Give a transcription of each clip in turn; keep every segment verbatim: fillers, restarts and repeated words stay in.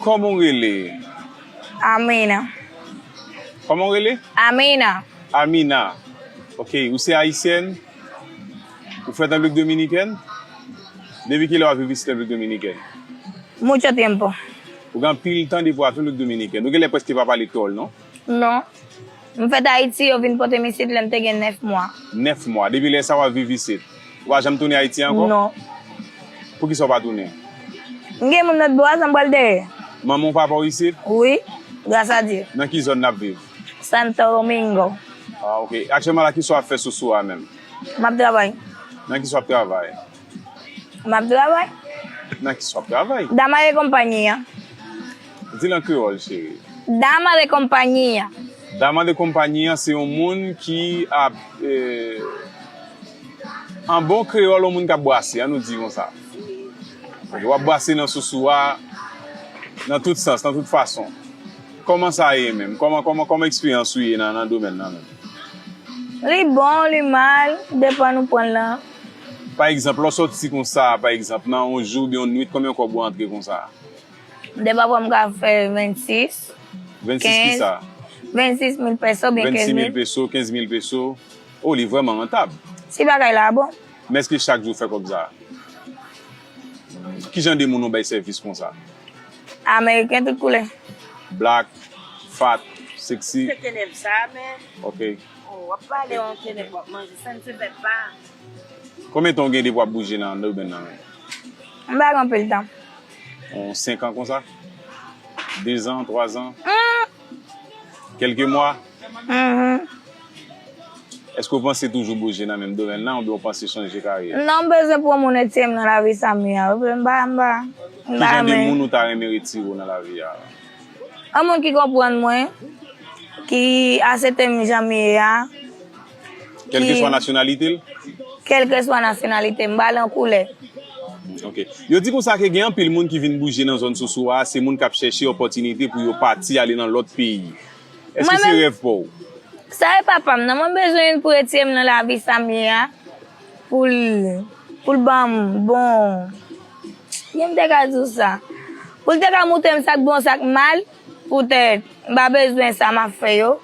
Kòman w rele? Amina. Kòman w rele? Amina. Amina. Ok, ou se ayisyèn? Ou fèt an Repiblik Dominikèn? Depi kilè w ap viv isit an Repiblik Dominikèn? Mucho tiempo. Ou gen anpil tan depi w ap Repiblik Dominikèn. Ou genlè prèske pa pale kreyòl, non? Non. M fèt Ayiti, yo vin pote m isit lè m te gen nèf mwa. Nèf mwa. Depi lè sa w ap viv isit? Ou pa janm tounen Ayiti ankò? Non. Poukisa w pa tounen? M gen moun lòt bò a, sa m pral dèyè. Manman w, papa w isit? Wi, gras a Dye. Nan ki zòn n ap viv? Santo Domingo. Ah, ok. Aktyèlman la, kisa w ap fè sou Sousou a menm? M ap travay. Nan kisa w ap travay? M ap travay. Nan kisa w ap travay? Dama de compañía. Di l an kreyòl, cheri. Dama de compañía. Dama de compañía se yon moun ki ap, eh, an bon kreyòl, yon moun k ap bwase, ann nou di konsa. Ok, w ap bwase nan Sousou a, nan tout sans, nan tout fason. Kòman sa ye menm? Kòman, kòman, kòman eksperyans ou ye nan, nan domèn nan menm? Li bon, li mal, depann ou pran l lan. Pa egzanp, lè w sòti konsa, pa egzanp, nan yon jou oubyen yon nwit, konbyen kòb ou antre konsa? Depa fwa m ka fè vennsis, vennsis kisa? Vennsis mil peso oubyen kenz mil. Vennsis mil peso, kenz mil peso. Oh, li vrèman rantab. Si bagay la bon. Men èske chak jou w fè kòb sa? Ki jan de moun ou bay sèvis konsa? Ameriken tout koulè. Black, fat, sexy. Se tenèb sa, men. Ok. Oh, w ap pale yon tenèb, w ap manje, ça ne se fait pas. Konbyen tan w gen depi w ap bouje nan domèn nan menm? M pa gen anpil tan. Yon senk an konsa? Dezan, twazan? Hmm. Kèlke mwa? Mhm. Èske w panse toujou bouje nan menm domèn nan oubyen w panse chanje karyè? Non, m bezwen pou yon moun retire m nan lavi sa m ye a. M pa, m pa, m pa renmen. Ki jan de moun ou ta renmen retire w nan lavi a? Yon moun ki konprann mwen, ki aksepte m jan m ye a. Kèlkeswa nasyonalite l? Kèlkeswa nasyonalite m, m pa lan koulè. Ok. Yo di konsa ke gen anpil moun ki vin bouje nan zòn Sousou a, se moun k ap chèche opòtinite pou yo pati ale nan lòt peyi. Èske se rèv pa w? Sa e papa m nan, mwen bezwen youn pou retire m nan lavi sa m ye a, pou l, pou l ban m bon, kijan m te ka di w sa? Pou l te ka montre m sa k bon, sa k mal, poutèt m pa bezwen sa m ap fè yo.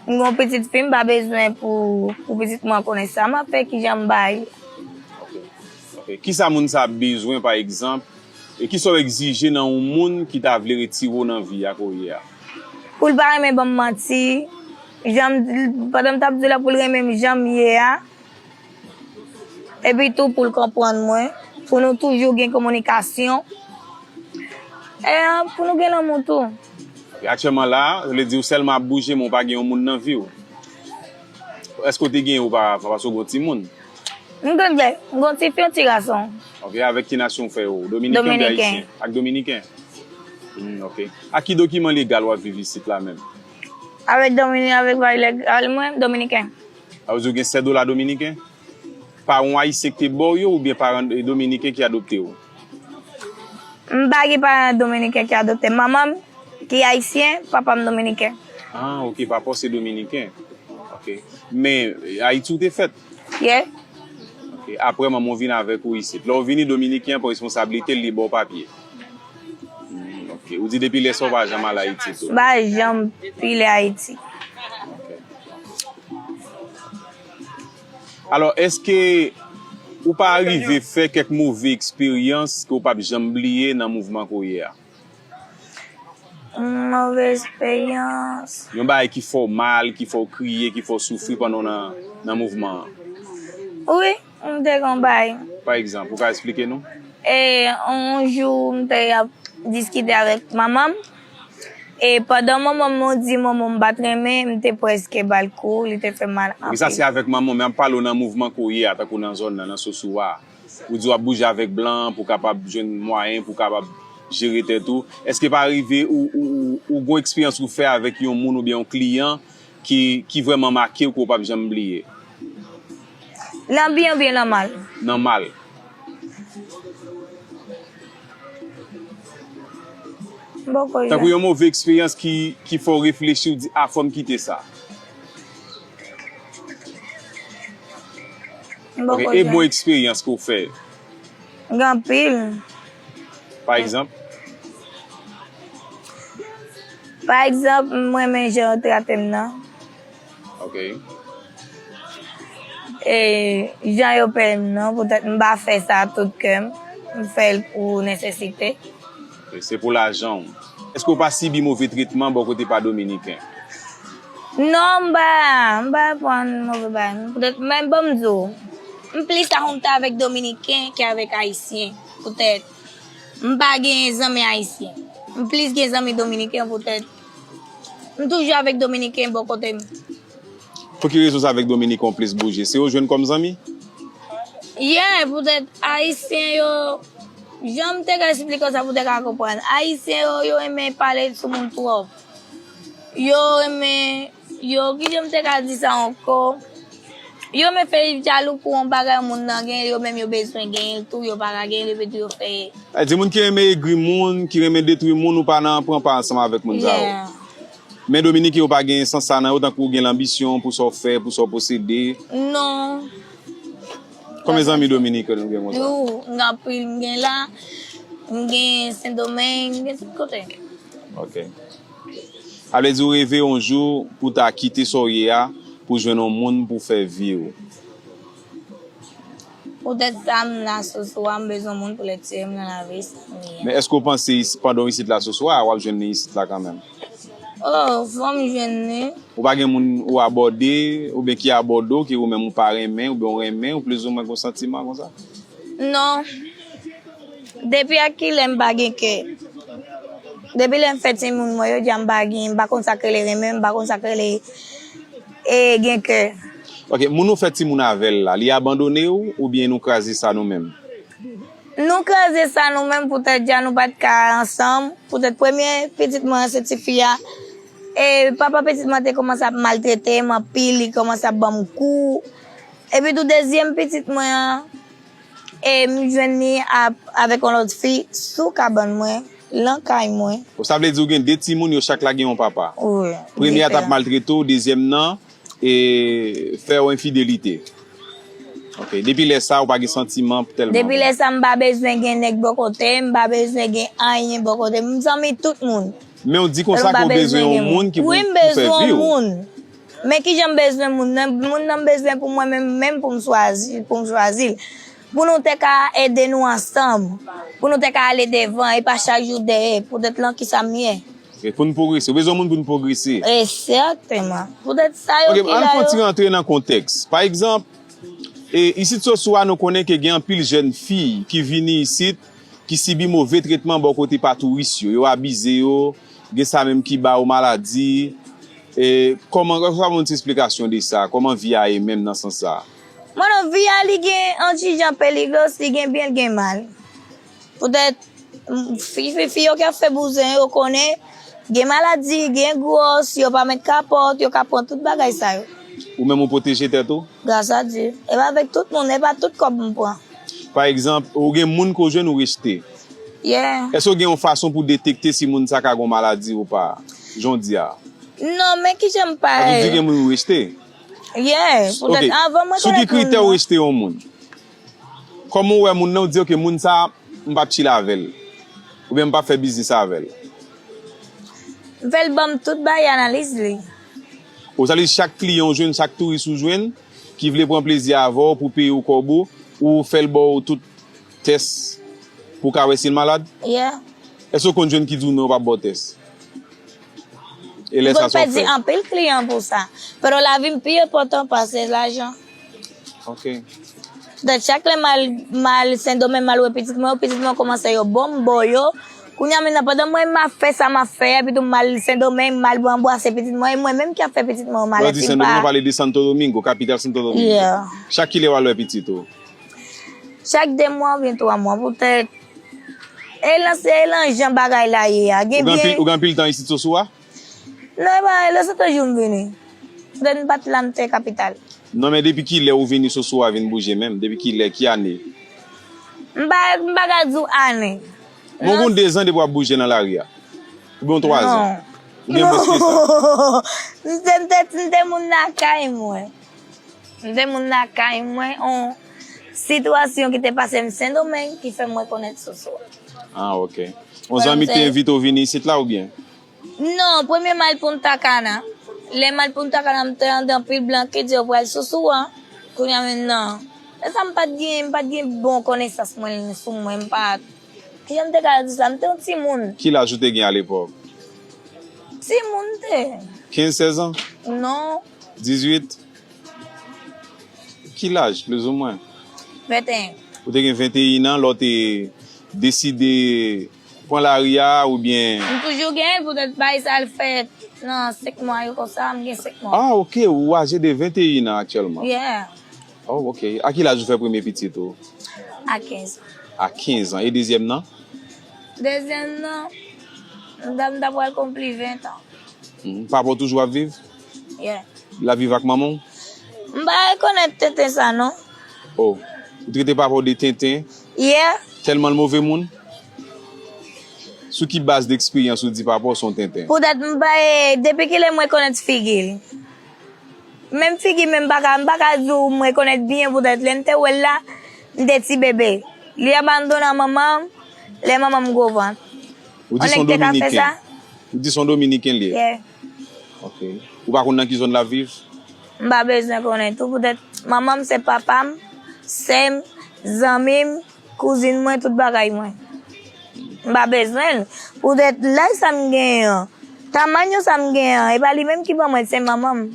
M gen yon pitit fi, m pa bezwen pou, pou pitit mwen konnen sa m ap fè, kijan m bay. Ok. Ok. Kisa moun sa ap bezwen, pa egzanp, e kisa w egzije nan yon moun ki ta vle retire w nan vi a ke w ye a? Pou l pa renmen ban m manti, jan m, pandan m t ap di w la, pou l renmen m jan m ye a. Epi tou pou l konprann mwen, pou nou toujou gen kominikasyon. E pou nou gen lanmou tou. E aktyèlman la, sa vle di ou sèlman ap bouje, men ou pa gen yon moun nan vi w. Èske w te gen oparavan, paske w gen yon timoun? M gen de, m gen yon tifi, yon ti gason. Ok, avèk ki nasyon w fè yo? Dominiken oubyen ayisyen? Dominiken. Ak dominiken? Hmm, ok. Ak ki dokiman legal w ap viv isit la menm? Avèk Domini-, avèk bagay legal mwen, dominiken. Sa vle di w gen sèdola dominiken? Paran w ayisyen ki te ba w yo oubyen paran, eh, dominiken ki adopte w? M pa gen paran dominiken ki adopte m. Manman m ki ayisyen, papa m dominiken. Ah, ok, papa w se dominiken. Ok. Men, eh, Ayiti w te fèt? Yeah. Ok. Apre manman w vin avèk ou isit. Lè w vini, dominiken an pran responsablite l, li ba w papye. Hmm, ok. Ou di depi lè sa w pa janm al Ayiti tou? M pa janm pile Ayiti. Ok. Alò, èske ou pa rive fè kèk move eksperyans ke w p ap janm bliye nan mouvman ke w ye a? Move eksperyans. Yon bagay ki fè w mal, ki fè w kriye, ki fè w soufri pandan w nan, nan mouvman an? Wi, m te gen yon bagay. Pa egzanp, ou ka eksplike nou? E, yon jou, m te ap diskite avèk manman m. E pandan manman m di manman m pa t renmen, m te prèske ba l kou, li te fè m mal anpil. Wi, sa se avèk manman w, men ap pale w nan mouvman ke w ye a, tankou nan zòn nan, nan Sousou a. Ou di w ap bouje avèk blan pou w kapab jwenn mwayen, pou w kapab jere tèt ou. Èske pa rive ou, ou, ou, ou gon eksperyans ou fè avèk yon moun oubyen yon kliyan ki, ki vrèman make w, ke w p ap janm bliye? Nan byen oubyen nan mal? Nan mal. M poko janm. Tankou yon move eksperyans ki, ki fè w reflechi, w di, "A, fò m kite sa." M poko janm. Ok, e bon eksperyans ke w fè? Gen anpil. Pa egzanp? Pa egzanp, m renmen jan yo trate m nan. Ok. E jan yo peye m nan, poutèt m pa fè sa tout kè m. M fè l pou nesesite. Se pou lajan w. Èske w pa sibi move tretman bò kote pa Dominiken? Non, m pa, m pa pran move bagay. Poutèt, men bon, m di w, m plis ahunta avèk Dominiken ke avèk Ayisyen. Poutèt, m pa gen zanmi Ayisyen. M plis gen zanmi Dominiken, poutèt, m toujou avèk Dominiken bò kote m. Pou ki rezon sa avèk Dominiken w plis bouje? Se yo jwenn kòm zanmi? Yeah, poutèt Ayisyen yo, jan m te ka esplike w sa pou w te ka konprann. Ayisyen yo, yo renmen pale sou moun twòp. Yo renmen, yo, ki jan m te ka di sa ankò? Yo renmen fè jalou pou yon bagay moun nan gen, yo menm yo bezwen genyen l tou, yo pa ka genyen l, epi tou yo fè. Sa di moun ki renmen egri moun, ki renmen detwi moun, ou pa nan pran pa ansanm avèk moun sa yo. Yeah. Men Dominiken yo pa gen sans sa nan yo, tankou gen lanbisyon pou sa w fè, pou sa w posede. Non. Konbyen zanmi Dominiken ou gen konsa? Yo, m gen anpil, m gen la, m gen Sendomeng, m gen tout kote. Ok. Sa vle di ou reve yon jou pou ta kite sa w ye a, pou jwenn yon moun pou fè vi w. Poutèt sa m la Soswa, m bezwen moun pou l etire m nan lavi sa m ye a. Men èske w panse is- pandan w isit la Soswa, w ap jwenn li isit la kanmenm? Oh, fò m jwenn li. Ou pa gen moun ou abòde, oubyen ki abòde w, ke ou menm ou pa renmen, oubyen w renmen, ou plizoumwen gen yon santiman konsa? Non. Depi ak kilè m pa gen kè. Depi lè m fè timoun mwen, yo di a m pa gen, m pa konn sa k rele renmen, m pa konn sa k rele e, gen kè. Ok, moun ou fè timoun avè l la, li abandone w oubyen nou kraze sa nou menm? Nou kraze sa nou menm poutèt dja nou pa t ka ansanm, poutèt premye pitit mwen an se tifi a, e papa pitit mwen te kòmanse ap maltrete m anpil, li kòmanse ap ban m kou, epi tou dezyèm pitit mwen an, e m jwenn li ap, avèk yon lòt fi sou kabann mwen, lan kay mwen. Sa vle di ou gen de timoun, yo chak la gen yon papa? Wi. Premye a t ap maltrete w, dezyèm nan e fè w enfidelite. Ok, depi lè sa ou pa gen santiman pou tèl moun. Depi lè sa m pa bezwen gen nèg bò kote m, m pa bezwen gen anyen bò kote m. M zanmi tout moun. Men w di konsa ke w bezwen yon moun ki pou, pou fè vi w. Wi, m bezwen yon moun. Men kijan m bezwen moun nan? Moun nan m bezwen pou mwen menm, menm pou m chwazi, pou m chwazi l. Pou nou te ka ede nou ansanm. Pou nou te ka ale devan, e pa chak jou dèyè. Poutèt lan kisa m ye. Ok, pou n pwogrese. Ou bezwen yon moun pou n pwogrese. Egzakteman. Poutèt sa yo ki la yo. Ok, ann fè yon ti rantre nan kontèks. Pa egzanp, e, isit Soswa, nou konnen ke gen anpil jèn fi ki vini isit, ki sibi move tretman bò kote pa touris yo. Yo abize yo, gen sa menm ki ba yo maladi. E, kòman, sa ban m yon ti esplikasyon de sa? Kòman vi a ye menm nan sans sa? Mano, vi a li gen yon ti jan peligros, li gen byen, li gen mal. Poutèt, fi, fi, fi yo ki ap fè bouzen, yo konnen, gen maladi, gen gwòs, yo pa met kapòt, yo ka pran tout bagay sa yo. Ou menm ou pwoteje tèt ou? Gras a Dye. E pa avèk tout moun, e pa tout kòb m pran. Pa egzanp, ou gen moun ke w jwenn ou rejte. Yeah. Èske w gen yon fason pou detekte si moun sa ka gen yon maladi ou pa, jan w di a? Non, men kijan m pa. Paske w di gen moun ou rejte. Yeah, poutèt anvan mwen konèt moun nan. Sou ki kritè ou rejte yon moun? Kòman w wè moun nan, ou di, ok, moun sa a, m p ap chile avè l. Oubyen m p ap fè biznis avè l. M fè l ban m tout bay analiz li. Ou sa vle di chak kliyan ou jwenn, chak touris ou jwenn, ki vle pran plezi avè w pou peye w kòb ou, ou fè l ba w tout tès pou w ka wè si l malad? Yeah. Èske w konn jwenn ki di w non, yo p ap ba w tès? E lè sa sa w fè? M konn pèdi anpil kliyan pou sa. Pero lavi m pi enpòtan pase lajan. Ok. Donk chak lè m al, m al Sendomeng, m al wè pitit mwen yo, pitit mwen yo kòmanse yo bon, m ba yo. Kounye a menm nan, pandan mwen m ap fè sa m ap fè, epi tou m al Sendomeng, m al anbwase pitit mwen, e mwen menm ki ap fè pitit mwen yo maladi. Lè w di Sendomeng, ou pale de Santo Domingo, kapital Santo Domingo. Yeah. Chak kilè w al wè pitit ou? Chak de mwa oubyen twa mwa, poutèt. E lan, se lan jan bagay la ye a. Ou gen anpil, ou gen anpil tan isit Soswa? Non, e pa, e lè se toujou m vini. Poutèt m pa t la, m te kapital. Non, men depi kilè ou vini Soswa vin bouje menm? Depi kilè, ki ane? M pa, m pa ka di w ane. Men w gen dezan depi w ap bouje nan lari a? Oubyen w twazan? Ou gen mwens ke sa? M te, m te, m te moun lakay mwen. M te moun lakay mwen, on sitiyasyon ki te pase m Sendomeng ki fè m rekonèt Soswa. Ah, ok. On zanmi ki te envite w vini isit la oubyen? Non, premye m al Punta Cana. Lè m al Punta Cana, m te tande anpil blan ki di yo pral sousou an. Kounye a menm non. E sa m pa t gen, m pa t gen bon konesans mwen sou mwen, m pa t. Kijan m te ka di sa? M te yon timoun. Ki laj ou te gen alepòk? Timoun m te. Kenz, sèz an? Non. Dizuit? Ki laj, plizoumwen? Venteyen. Ou te gen venteyen an lè w te deside pran lari a, oubyen? M toujou gen l, poutèt bagay sa l fèt nan senk mwa yo konsa, m gen senk mwa. Ah, ok, ou aje de venteyen an aktyèlman. Yeah. Oh, ok. A ki laj ou fè premye pitit ou? A kenz an. A kenz an. E dezyèm nan? Dezyèm nan, m ta, m ta pral konpli ven an. Mhm. Papa w toujou ap viv? Yeah. L ap viv ak manman w? M pa rekonèt tenten sa, non. Oh, ou trete papa w de tenten? Yeah. Tèlman l move moun? Sou ki baz de eksperyans ou di papa w se yon tenten? Poutèt m pa, e, depi kilè m rekonèt figi l? Menm figi menm m pa ka, m pa ka di w m rekonèt byen poutèt lè m te wè l la, m te ti bebe. Li abandone manman m, lè manman m gwo vant. Ou di se yon Dominiken? Ou di se yon Dominiken li ye? Yeah. Ok. Ou pa konn nan ki zòn l ap viv? M pa bezwen konnen tou, poutèt manman m se papa m, sè m, zanmi m, kouzin mwen, tout bagay mwen. M pa bezwen l. Poutèt laj sa m genyen an, tamanyo sa m genyen an, e pa li menm ki ban mwen, se manman m.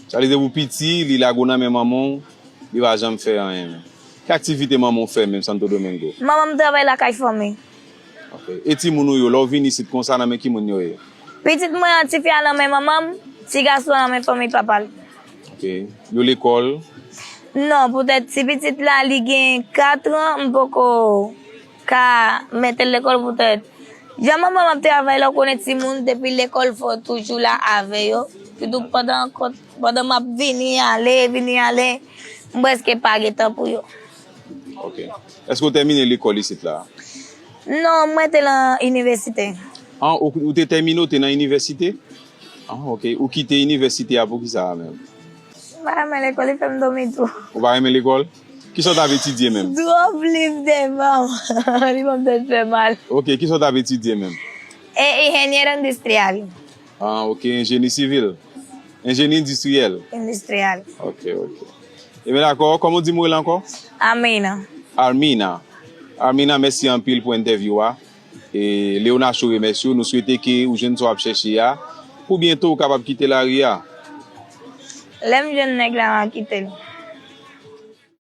Sa vle di depi w piti, li lage w nan men manman w, li pa janm fè anyen menm. Ki aktivite manman w fè menm Santo Domingo? Manman m travay lakay fanmi. Ok. E timoun ou yo, lè w vin isit konsa, nan men ki moun yo ye? Pitit mwen an, tifi a nan men manman m, ti gason an nan men fanmi papa l. Ok. Yo lekòl? Non, poutèt ti pitit la, li gen kat an, m poko ka mete l lekòl poutèt jan manman m ap travay la, ou konnen timoun, depi lekòl fò toujou la avè yo. Sitou pandan, pandan m ap vini ale, vini ale, m prèske pa gen tan pou yo. Ok. Èske w tèmine lekòl isit la? Non, mwen te nan inivèsite. An, ou, ou te tèmine, ou te nan inivèsite? Ah, ok. Ou kite inivèsite a poukisa menm? M pa renmen lekòl, li fè m dòmi tou. Ou pa renmen lekòl? Kisa w t ap etidye menm? Twòp liv devan m. Li ban m tèt fè mal. Ok, kisa w t ap etidye menm? E, enjenyè endistriyèl. Ah, ok, enjeni sivil. Enjeni endistriyèl. Endistriyèl. Ok, ok. Ebyen, dakò. Kòman w di m w rele ankò? Amina. Armina. Armina, mèsi anpil pou entèvyou a. E Leonacho remèsye w. Nou swete ke ou jwenn sa w ap chèche a. Pou byento, ou kapab kite lari a. Lè m jwenn nèg la, m a kite l.